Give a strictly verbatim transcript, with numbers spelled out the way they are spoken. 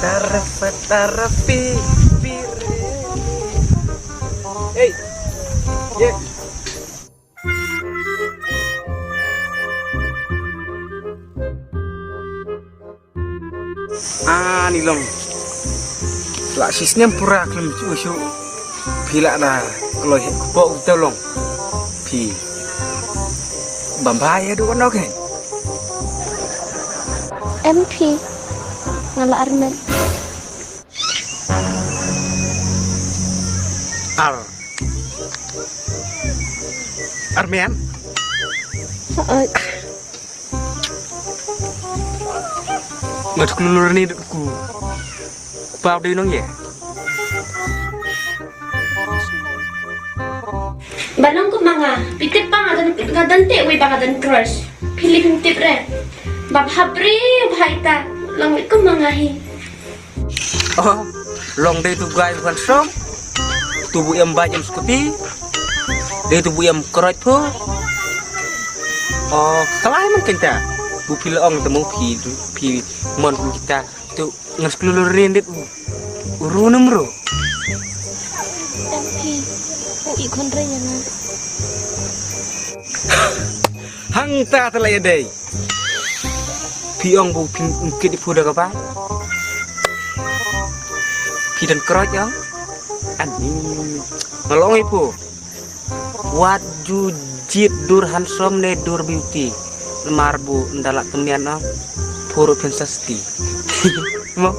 Tarafa tarafi pire. Hey. Ye. Ani long. La shisnem pura klem chu chu. Phi la da kloi he kpo u te long. Phi. Bam bha ye du no ke. Em phi. Nga la armet. Ar. Armen. Ngat klulur ni ku. Pau dei nong ye. Ba long kum ma nga. Phi tip ba nga don, nga don te wei ba nga don crush. Phi lip phi tip re. Ba bha bre bha ita. Long wei kum ma nga hi. Oh, long dei tu guy bukan som. Tu bu em bike em scooty. Dei tu bu em crush pho. Oh, kalai man kenta. Bu phi la ong temu phi phi mon kum kita. Tu ngas klulur rin dit u. Uru numru. Em phi. U i khon re ya na. Hang ta ta la ya dei. Phi ong bu phi ngkit i phu da ka ba. Phi don crush ong. Ani. Nga la ong i phu. Wat ju jied dur handsome ne dur beauty. Namar bu nda la temian ong. Phu ruh phin sasti. Mo.